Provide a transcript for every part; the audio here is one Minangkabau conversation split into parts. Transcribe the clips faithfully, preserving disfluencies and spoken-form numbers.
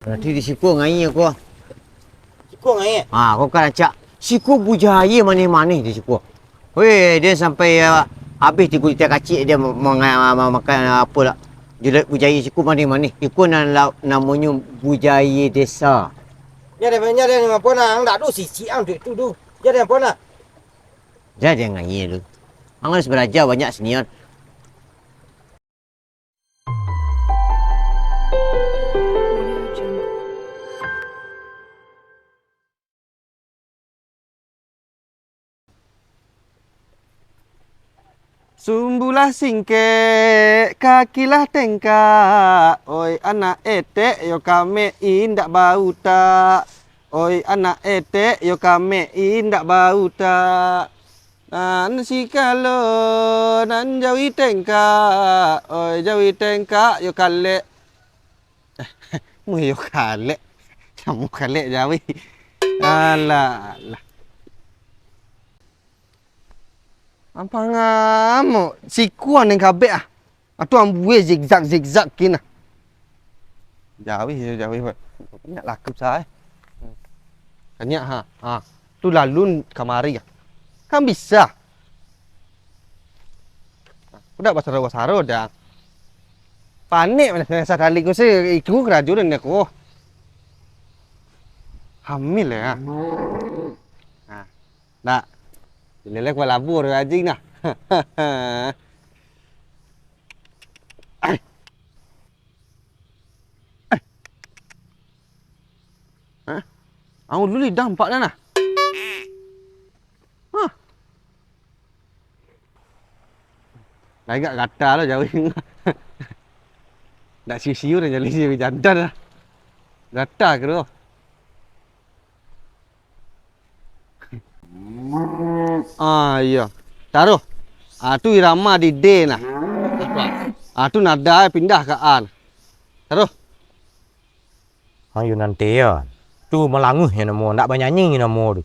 Nanti di siko ngai aku. Siko ngai? Ha, kau kan acak. Siko bujaye maneh-maneh di siko. Weh, dia sampai, ah, habis di gurita kacik dia ma-, ma-, ma-, makan apa lah. Jelek bujaye siko maneh-maneh. Iko nan la-, namonyo bujaye desa. Nya dia, nya dia ngapo nah? Ang dak ado sisik ang duit tu tu. Nya dia ngapo nah? Dah dia ngai tu. Ang harus baraja banyak senior. Sumbulah singkek, kakilah tengkak, oi anak etek yo kamek indak bautak, oi anak etek yo kamek indak bautak. Nan sikalo nan jawi tengkak, oi jawi tengkak yo kalek. Muyo kalek. Samo kalek jawi. Alah, alah. Ampang amo, sikuan nan kabek ah. Atu ambue zigzag-zigzag kin ah. Jauih, jauih, Pak. Banyak laku sae. Banyak ha. Ha. Tu lalu kamari ah. Kan bisa. Udah basaro-basaro dah. Panek mana saya sadali ku se iku kerajo dan aku. Hamil ya. Nah. Nak. Dileleh kuat labur anjing nah. Ai. Ai. Hah? Ang dulu lidang empat dah nah. Hah. Lagak gata lo jauh. Ndak siu-siu dah jali siu jantan lah. Gata kiro. Ah, iyo. Taruh. Ah, tu irama di D nah. Ah, tu nada pindah ka A nah. Taruh. Ayo nanti yo. Tu malanguh yo namo, ndak banyanyi namo tu.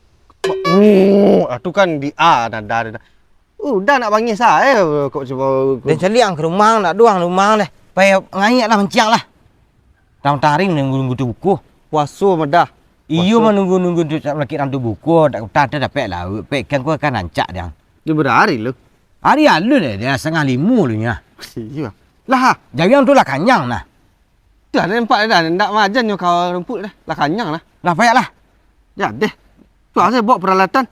Oh, ah, tu kan di A nada dia. Udah nak bangih sae kok cubo. Dan caliak ang ka rumah, ndak doang rumah deh. Pai ngaiak lah, manciang lah. Tang taring nunggu-nunggu tu buko. Puaso madah. Iyo, manunggu-nunggu tu sak lakik nang tu buko, dak kutah dah dapek lauak, pek ikan ku akan rancak dang. Dia berari lu. Hari alun deh, dia setengah limo lu nya. Iyo. Lah, ha. Jawi ang tu lah kanyang nah. Tu ada nampak dah, ndak majan nyo kawa rumput dah. Lah kanyang lah. Lah, payak lah. Ya deh. Tu asa bawa peralatan.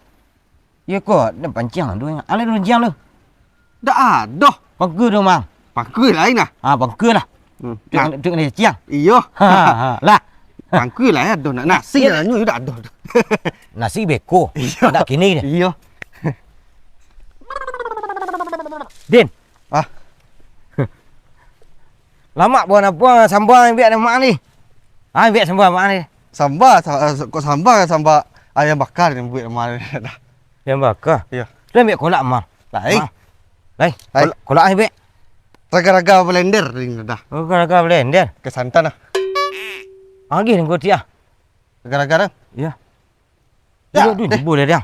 Iyo ko, den panciang tu, alai den panciang tu. Dak ado. Pangka tu, Mang. Pangka lain lah. Ha, pangka lah. Hmm. Tuk, nah. Tuk kena ciciang. Iyo. Ha, ha, lah. Pangka lah ado nak nasi lah nyo dak ado. Nasi beko. Iyo. Dak kini deh. Iyo. Din. Ah. Lamak buah napuang sambal ambiak mak ni. Ha, ambiak sambal mak ni. Sambal, sa-, kok sambal, sambal ayam bakar ni buek mak ni dah. Ayam bakar? Iyo. Tu ambiak kolak, Mang. Lain. Mang. Lain. Lain. Kolak, kolak ambiak. Raga-raga blender ni dah. Oh, raga-raga blender. Ke santan lah. Agih ni kotiak ah. Raga-raga dah. Iyo. Dah. Duduk tu, jebol dia.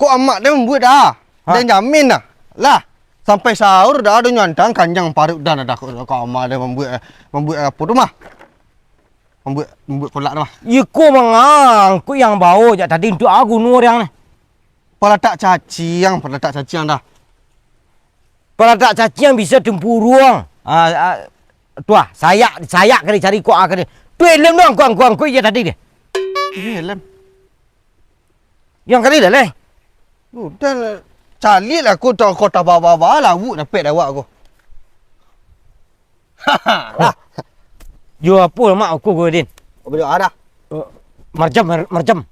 Kok amak dia mambuek dah? Ha? Dia jamin dah. Lah, sampai sahur dah ada nyantang kanjang paruik dah, dah kok, kok amak dia mambuek, mambuek apo tu mah? Mambuek, mambuek kolak tu mah. Iko mangangkuk yang bawa jak tadi untuk aku nu orang ni. Palatak caciang, palatak caciang dah. Palatak caciang bisa tempuruang. Ah, ah, tu ah, sayak, sayak kali cari kok ah kali. Tu helm tu angkuk-angkuk-angkuk je tadi deh. Iyo, helm. Yang kali dah leh. Udah lah. Caliak lah kau, kau tababa-baba lah, awak dapek dah awak kau. Lah. Yo apo mak aku kau, Din? Apa dia ada? Eh, marjam, mar-, marjam.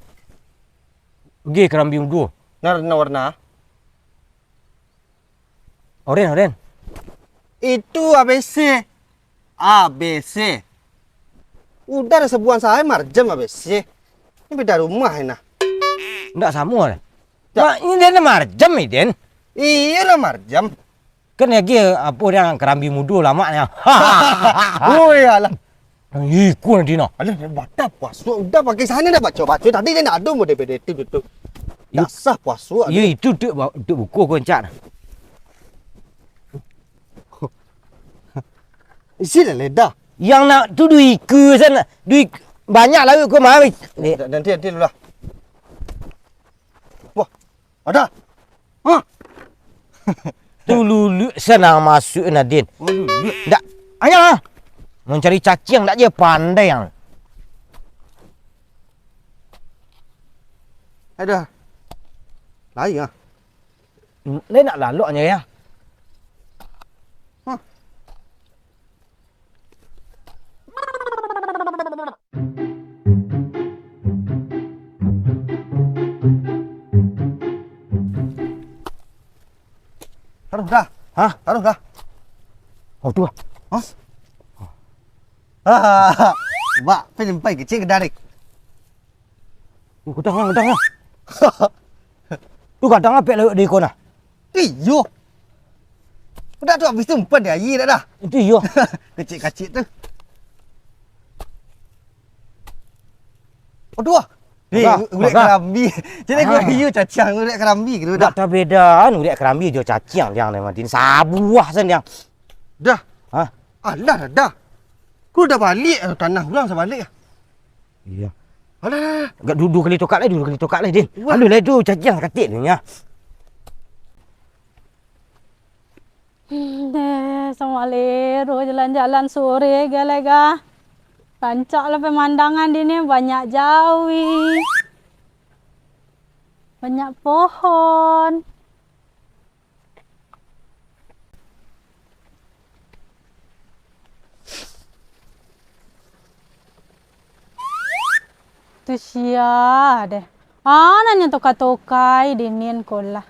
Gi kerambi udu. Nah, warna-warna. Oren, oren. Itu A B C. A B C. Udah ada sebuah saya marjam A B C. Ini beda rumah ini nah. Ndak samo lah. Dak. Mak, ini dia marjam ni, Den. Iyo lah marjam. Kan lagi apa dia kerambi mudo lamaknya. Oh iyalah. Iku nanti no. Alah, dia batal puasa. Udah pakai sana dah baca-baca. Tadi dia nak ada mau D V D tu, tu, tu. Yo. Tak sah puasa. Yo, itu tu, tu buku kau encak. Isi lah lidah. Yang nak tu duo ika sajo, duo ik-, banyak lauik ko mah. Nanti, nanti dulu lah. Wah, ada. Hah? Tu luluak sanang masuak, Nadin. Oh, luluak. Ndak, ayah. Mancari caciang ndak je pandai ang. Ada. Lain ah. Lai nak lalok nyo, ya. Hah? Taruih dah. Hah? Taruih dah. Oh, tu lah. Hah? Bak, pai limpai kecil ke darik. Tu gadang lah, gadang lah. Tu gadang lah, pek lewat di ikon lah. Iyo. Udah tu habis tu umpan di aia dah dah. Itu iyo. Kecik-kecik tu. Aduh ah. Eh, Udah, urek udah. Karambi. Jadi Ah. Urek iyo caciang, urek karambi gitu dah. Tak tabedaan urek karambi jo caciang, Diang, Madin. Sabuah sen, Diang. Dah. Hah? Alah dah. Ku dah balik, eh, tanah urang sabalik ah. Iya. Alah, alah, alah. Agak duo kali tokak lai, duo kali tokak lai, Din. Wah. Alah lah tu, caciang sakatik tu nya. Hmm, deh, samalero jalan-jalan sore ga lai ga. Rancak lah pemandangan di ni, banyak jawi. Banyak pohon. Tu sia deh. Ah, nanyo tokai-tokai dinin ko lah.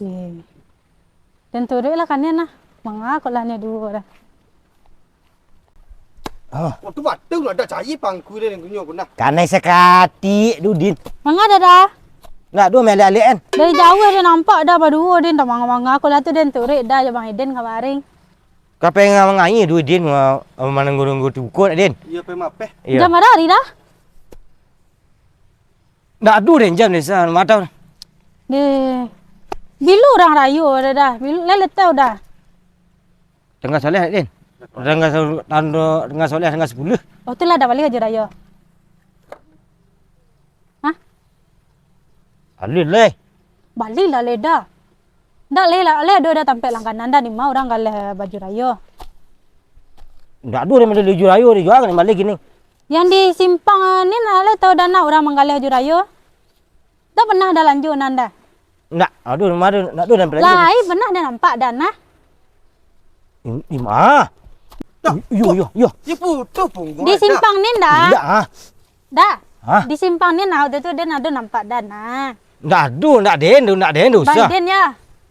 Eh. Den turuik lah kanian lah. Manga kok lah nyo duo dah. Ah. Oh, tu batul lah, dah cari pangku dia yang kunyo pun dah. Kanai sakatik tu, Din. Manga dah dah. Nak duo meliak-liak kan? Dari jauah dia nampak dah baduo, Din. Tak manga-manga kok lah tu, den turuik dah, ya Bang Eden kamarin. Ka pengen mangai duo, Din, ma-, manunggu-nunggu tu kok, Din. Iya, pe mapeh. Iya. Jam bara hari dah? Ndak ado den jam den sa-, matau. Deh. Bilo urang rayo dah, dah? Bilo lai letau dah? Tangah saleh, Din. Tangah sa-, tando, tangah saleh, tangah sapuluah. Oh, tu lah dah bali baju rayo. Hah? Alun lai. Bali lah lai dah. Ndak lai lah, lai ado dah tampek langganan dah, di ma urang galeh baju rayo. Ndak ado den mambali baju rayo, dijual kan bali kini. Yang di simpang ni nah, lai tau dah nak urang manggaleh baju rayo? Dah pernah dah lanjur nan dah? Ndak, aduh, rumah tu, ndak ado nan pernah. Lai pernah dah nampak dah nah? Di, di ma? Dah. Iyo, iyo, iyo. Dia putus punggung. Di simpang ni dah? Ndak, ah. Dah. Hah? Di simpang ni nah, waktu tu den ado nampak dah nah. Ndak ado, ndak den, ndak den, ndak usah. Bang Den ya?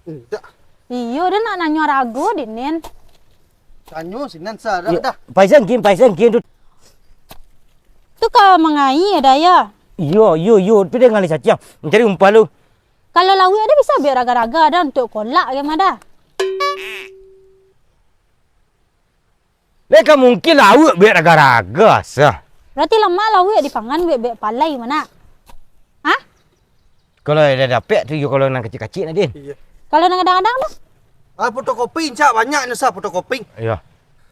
Ndak. Iyo, den nak nanyo rago dek nen. Tanyo sinan sa, dah, dah. Paisan kin, paisan kin tu. Tu ka mangai dah ya? Iyo, iyo, iyo. Tu den ngalih caciang. Mancari umpan lu. Kalau lauik ado bisa buek raga-raga dah untuak kolak ke mah dah. Lai ka mungkin lauik buek raga-raga, sah. Berarti lamak lauik dipangan buek-buek palai mah nak? Hah? Kalau dah dapek tu, yo kalau nan kacik-kacik nak, Din. Iya. Kalau nan gadang-gadang tu? Ah, fotokopi, Encak, banyaknyo, sah, fotokopi. Iya.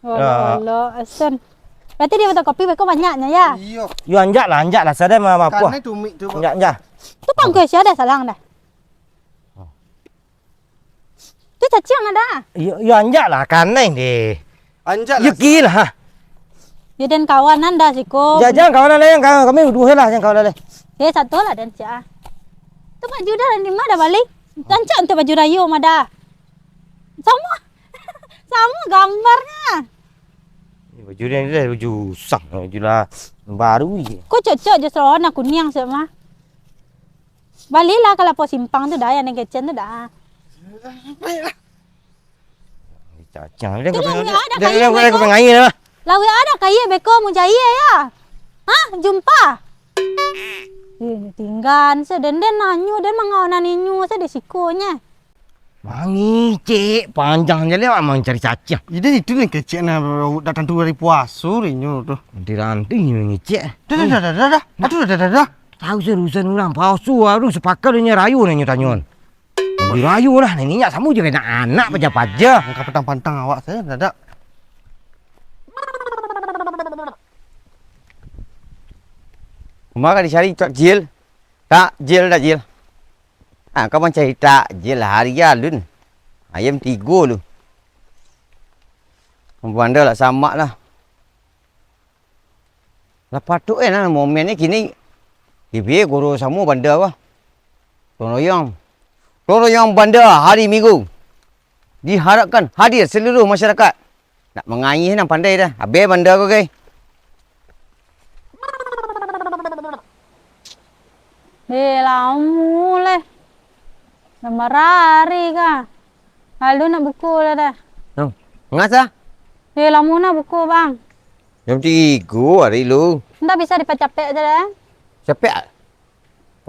Alah, alah, asan. Berarti dia fotokopi beko banyaknyo, ya? Iya. Yo, anjaklah, anjaklah, sadai mah apa. Kan itu mik tu. Anjak, anjak. Tu pangkua sia dah salang dah. Tu caciang ada. Yo, yo, anjaklah, kanai deh. Anjaklah. Yo, kilah, ha. Yo, den kawan anda siko. Ja-, jangan kawan lain, kawan kami duo lah, jangan kawan lain. Eh, satu lah, den, cak. Tu baju dah, di ma dah bali? Rancak untuak baju rayo mah dah. Samo. Samo gambarnyo. Ni baju ni, ni baju usang, baju lah baru je. Ko cocok je sarawa warna kuniang, siap mah. Balilah ka Lapo Simpang tu dah, yang den kecekan tu dah. Caciang. Tu lauik ada kaia beko. Lauik ada kaia beko, Mujahid ya? Hah? Jumpa? Eh, tinggan se, den, den nanyo, den mangawanan inyo se di sikonyo. Mangecek, panjang je lewat mancari caciang. Jadi itu ni kecek nah, dak tantu hari puaso inyo tu. Nanti-nanti inyo ngecek. Dah, dah, dah, dah, dah, dah. Aduh, dah, dah, dah, dah. Tahu se urusan urang, puaso baru sapakal inyo rayo nanyo tanyoan. Di rayo lah, niniak samo je kena anak paja-paja. Angka pantang-pantang awak sajo, dadak. Kama ka dicari takjil? Takjil, takjil. Ah, ka mancari takjil lah, hari alun. Ayam tigo lu. Banda lah samak lah. Lah patuik eh nah momen ni kini. Dibiak guru samo banda bah. Toroyang. Toroyang banda hari Minggu. Diharapkan hadir seluruh masyarakat. Nak mangaih nan pandai dah. Abih banda ko, gai. Eh, lamo leh. Lah marari ka. Lalu nak buko lah dah. Nang, ngasa? Eh, lamo nak buko, Bang. Jam tigo hari lu. Ndak bisa dipacapek je dah. Capek?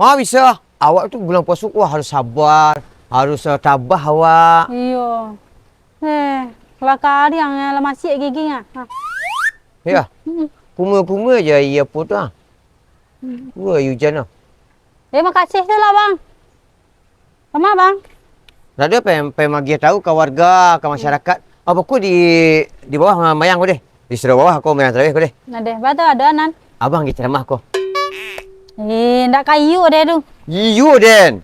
Ah, bisa. Awak tu bulan puasa ko harus sabar, harus, eh, tabah awak. Iyo. Eh, bakari yang lah masiak gigi ah. Ha. Ya. Hmm. Kuma-kuma je iya apo tu ah. Hmm. Wah, hujan ah. Eh, makasih tu lah, Bang. Kama, Bang? Ndak ado, pai, pai magiah tahu ka warga, ka masyarakat. Apa ko di, di bawah ma-, mayang ko deh. Di surau bawah ko mayang tarawih ko deh. Nah deh, baa tu ado nan. Abang gi ceramah ko. Eh, ndak ka iyo deh tu. Iyo, den.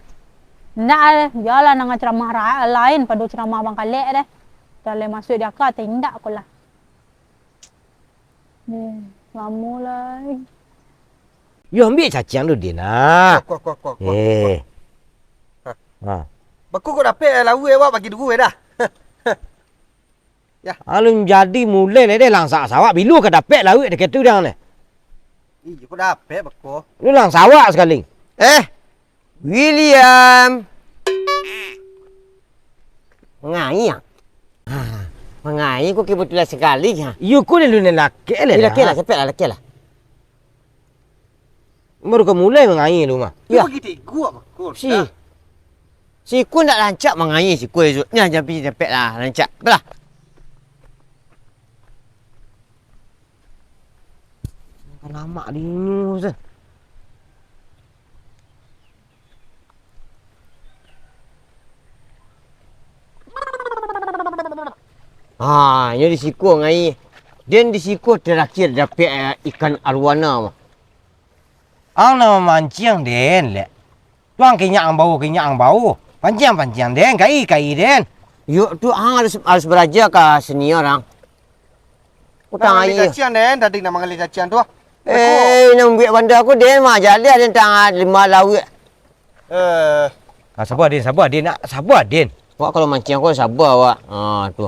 Ndak, eh, bialah nan ceramah ra-, lain pado ceramah Abang Kalek deh. Dah lai masuak di aka, atau indak ko lah. Eh, lamo lai. Yo, ambiak caciang tu, Din, ah. Kuah, kuah, kuah, kuah, kuah, kuah. Eh. Hah. Ha. Beko kok dapek lauak awak bagi duo eh dah. Yah. Alun jadi mulai lai deh langsak sawak, bilo ka dapek lauak dek itu dang deh. Iyo, kok dapek beko. Lu langsak sawak sakali. Eh, William. Mangaih, ah? Ha, mangaih ko kebetulan sakali, ha. Iyo ko, lalu nan lakek lah. Iyo, lakek lah, capek lah, lakek lah. Baru ka mulai mangaih lu mah. Yo. Bagi tigo, Bang. Si, siko ndak rancak mangaih, siko esok. Nyo, jampi capek lah, rancak. Apalah. Kan lamak dinyo tu. Ha, nyo di siko ngai. Den di siko terakhir dapek, eh, ikan arwana mah. Ang nan mamanciang den, lek. Tu ang kinyak ang bao, kinyak ang bao. Panciang, panciang den, kai, kai den. Yo, tu ang harus, harus baraja ka senior ang. Utang aia. Caciang den, tadi nak mangalih caciang tu. Eh, nak mambuek banda ko den mah, jaleh den tangah lima lauak. Eh. Ah, sabar den, sabar den, nak sabar den. Awak kalau mancing ko sabar awak. Ah, tu.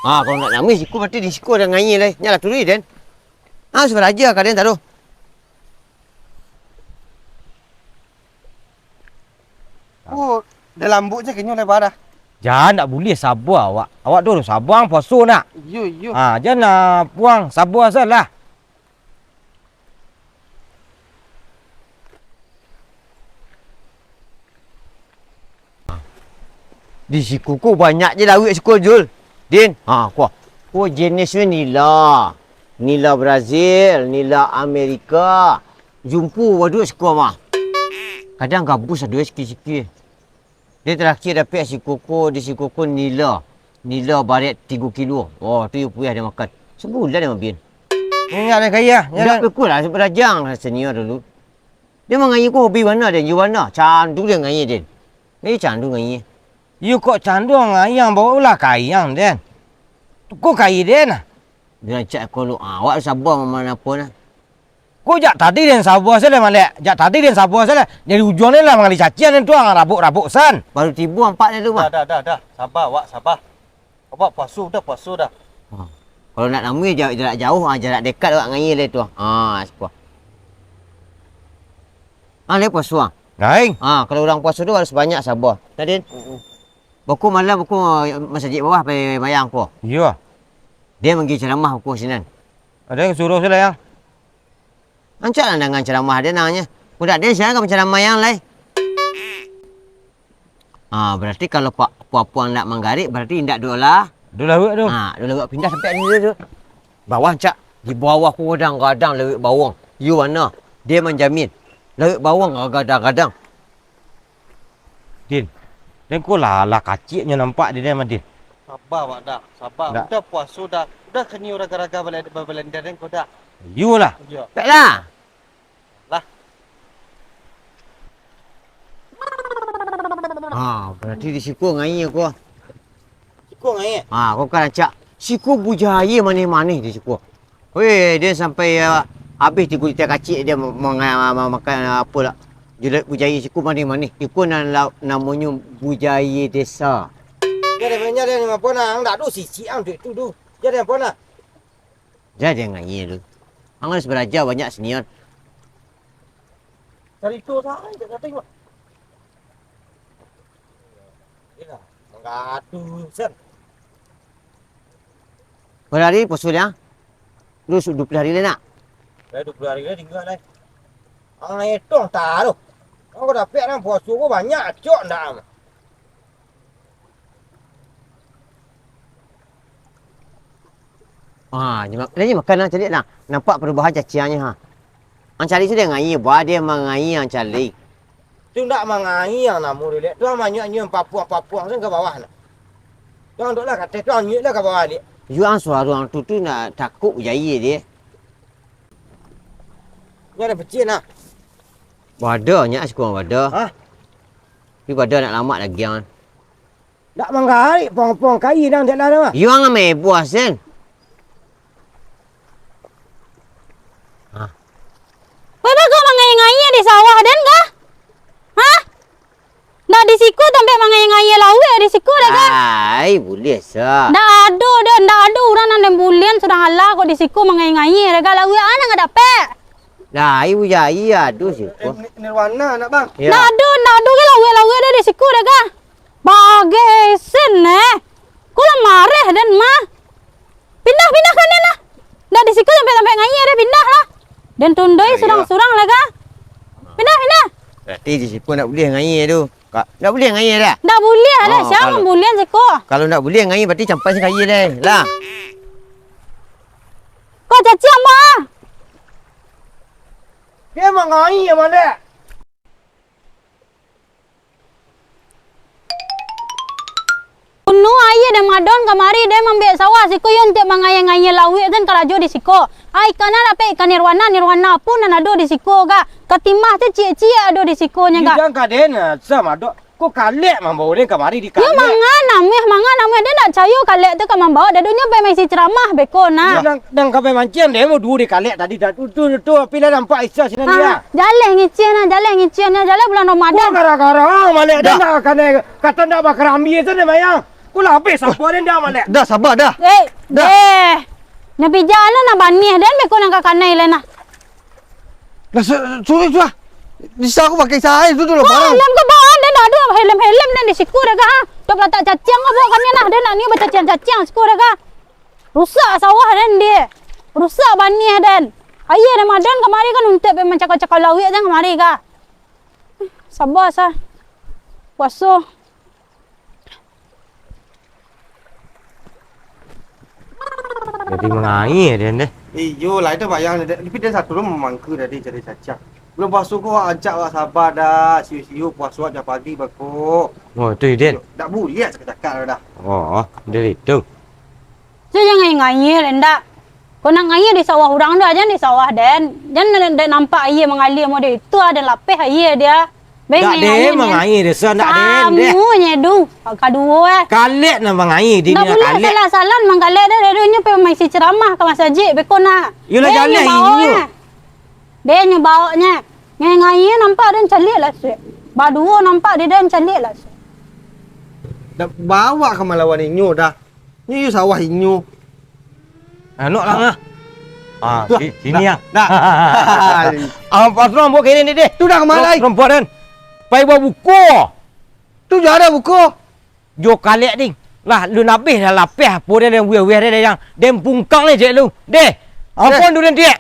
Ah, kalau nak namuih siko, berarti di siko ado ngai lai. Nyo lah turuik den. Ah, sabar aja ka den taruh. Oh, dah lambuk je kenyo lebar dah. Jan, ndak buliah sabar awak. Awak tu harus sabar, puaso nak. Iyo, iyo. Ha, jan nak puang, sabar sajolah. Di siko ko banyak je lauak siko, Jul. Din, ha, ko. Ko jenisnyo nila. Nila Brazil, nila Amerika. Jumpo baduo siko mah. Kadang gabus ado sikik-sikik. Dia terakhir dapek siko ko, di siko ko nila. Nila barek tigo kilo. Oh, tu yo puyah dia makan. Sabulan dia mabin. Ingat dia kaya, ingat. Indak dia. Pikulah, barajang rasonyo dulu. Dia mangayi ko hobi bana, den. Iyo bana. Candu dia ngayi, den. Ngayi candu ngayi. Iyo kok candu ngayi, ang bawa ulah kayang, den. Tu ko kayi, den. Dia rancak ko lu. Ah, awak sabar mama apo nah. Ko jak tadi den sabar sajo, Malek. Jak tadi den sabar sajo. Dari ujuang ni lah mangali cacian den tu, ang rabuk-rabuk san. Baru tibo ampak ni tu, mah. Dah, dah, dah, dah. Sabar, awak sabar. Awak puaso dah, puaso dah. Ha. Kalau nak namuih ja-, jarak jauh, ah, jarak dekat awak ngayi lai tu. Ah, siko. Ah, lai puaso, ah. Lain. Ah, kalau urang puaso tu harus banyak sabar. Tadin. Mm-mm. Beko malam beko masajik bawah pai mayang ko. Iyo. Dia manggi ceramah beko sinan. Ado yang suruh sudah, yang. Rancak lah dangan ceramah dia nanyo. Budak dia siapa ka ceramah yang lai? Ah, berarti kalau pa-, puang-puang nak manggarik, berarti indak doh lah. Doh lah, wak tu. Ah, doh lah, wak pindah sampai ni tu. Bawah, cak. Di bawah ko gadang-gadang lewek bawang. Iyo bana. Dia manjamin. Lewek bawang gadang-gadang. Din. Den ko lah, lah kaciknyo nampak di den mah, Din. Saba, Mak, dah. Saba. Dah. Udah puaso dah. Udah kanai raga-raga balen-, babalender den ko dah. Iyolah. Iyo. Taklah. Lah. Ha, barati di siko ngai ko. Siko ngai? Ha, ko kan rancak. Siko bujaie maneh-maneh di siko. Weh, den sampai, ah, abih tigo lita kacik den ma-, ma-, ma-, makan, ah, apo lah. Julek bujaie siko maneh-maneh. Iko nan la-, namonyo bujaie desa. Yo, den, yo, den, apo nah, ang dak ado sisik ang duit tu, tu. Yo, den, apo nah? Jan den ngai tu. Ang harus baraja banyak sinian. Carito sajo, dak tengok. Iyolah, manggadu, Sen. Bara hari puaso dia? Lu su-, duo puluah hari lai nak? Lai duo puluah hari lai tingga lai. Ang etong taruih. Ang ko dapek nan puaso ko banyak, acok ndak ang? Ah, nyo ma-, lah nyo makan lah, caliak lah. Nampak parubahan caciangnyo, ha. Ang caliak sudah ngai, ba dia mangai ang caliak. Tu ndak mangai ang namo tu, Lek. Tu ang manyuak-nyuak papuah-papuah tu ka bawah nah. Tu ang duduklah ka ateh, tu ang nyuiklah ka bawah, Lek. Yo ang suaro ang tu, tu nak takuk jai dia. Nyo ado pecik nah. Bada nyak siko bada. Hah? Tapi bada nak lamak dagiang. Dak manggarik pong-pong kai dang dek lah tu. Yo ang amai buah sen. Hah? Weh, bago mangai-ngai di sawah den kah? Hah? Ndak di siko tampek mangai-ngai lauak di siko dek kah? Ai, buliah sa. Ndak ado den, ndak ado urang nan den bulian surang alah kok di siko mangai-ngai dek kah, lauak an nan ka dapek. Lai bujai ado siko. Eh, Ni-, Nirwana nak, Bang? Yo. Ndak ado, ndak ado ge lauak-lauak dek di siko dek kah. Bageh sen, eh. Ko lah mareh den mah. Pindah, pindah ka den lah. Ndak di siko tampek-tampek ngai deh, pindah lah. Den tundoi surang-surang lah kah. Pindah, pindah. Barati di siko ndak buliah ngai tu. Ka-, ndak buliah ngai dah. Ndak buliah dah. Oh, sia kalau, mambulian siko? Kalau ndak buliah ngai, barati campai siko lai lah. Ko caciang mah. Dia mangai amalek. Unu aia den madon kamari, den mambiak sawah siko yo untuak mangaia-ngaia lauak den karajo di siko. Ai, ikan nan dapek ikan nirwana, nirwana pun nan ado di siko kah. Katimah tu ciek-ciek ado di sikonyo kah. Jan ka den, ah, sa madok. Ko kalek mambao den kamari di kalek. Yo mangan namuah, mangan namuah. Den ndak cayo kalek tu ka mambao, dadonyo pai maisi ceramah beko nah. Yo. Nang, nang ka pai manciang den, duo di kalek tadi dah. Tu, tu, tu, api lah nampak Isa sinan dia. Jaleh ngicih nah, jaleh ngicih nah, jaleh bulan Ramadan. Ko gara-gara malek den dah kanai, kato ndak bakarambia tu den mayang. Ko lah abih sapo den dah malek. Dah, saba dah. Eh, dah. Deh. Nyo pijak anu nah baniah den beko nan ka kanai lai nah. Lah, su-, suruh tu lah. Bisa aku pakai sahai tu, tu lah. Wah, barang. Helm ko bawaan den dah ado, helm-helm den di siko dek kah. Tok latak caciang ko bawa kami nah, den nak ni bacaciang-caciang siko dek kah. Rusak sawah den dia. Rusak baniah den. Aia den madon kamari kan untuak pai mancakau-cakau lauak den kamari kah. Saba sa. Puaso. Jadi mangai den deh. Iyo lah, itu bayang deh. Tapi den satu rumah mamangka tadi cari caciang. Bulan puaso ko awak rancak awak saba dah, siyo-siyo puaso awak jan pagi beko. Oh, tu den. Ndak buliah cakak-cakak dah. Oh, dari tu. Tu jan ngaia-ngaia lai ndak. Ko nak ngaia di sawah urang tu, jan di sawah den. Jan den nampak aia mangalia model itu, den lapeh aia dia. Ndak den mangaia desa, ndak den deh. Samunyo du, kaduo eh. Kalek nan mangaia di. Ndak buliah kalek. Salah-salah mangkalek deh, dadonyo pai maisi ceramah ka masajik beko nak. Yolah jaleh inyo. Den nyo baoknyo. Ngai-ngai nampak den caliak lah suek. Baduo nampak di den caliak lah suek. Dak bawa ka malawan inyo dah. Nyo iyo sawah inyo. Anok lah ngah. Ah, sini ah. Dah. Ah, patron buat kini ni deh. Tu dah kemana lai? Rompok den. Pai buat buko. Tu dah ada buko. Jo kalek ding. Lah, lu nabih dah lapeh apo dia, den wiah-wiah dia, yang den pungkang ni cek lu. Deh. Ampun dulu, Diak.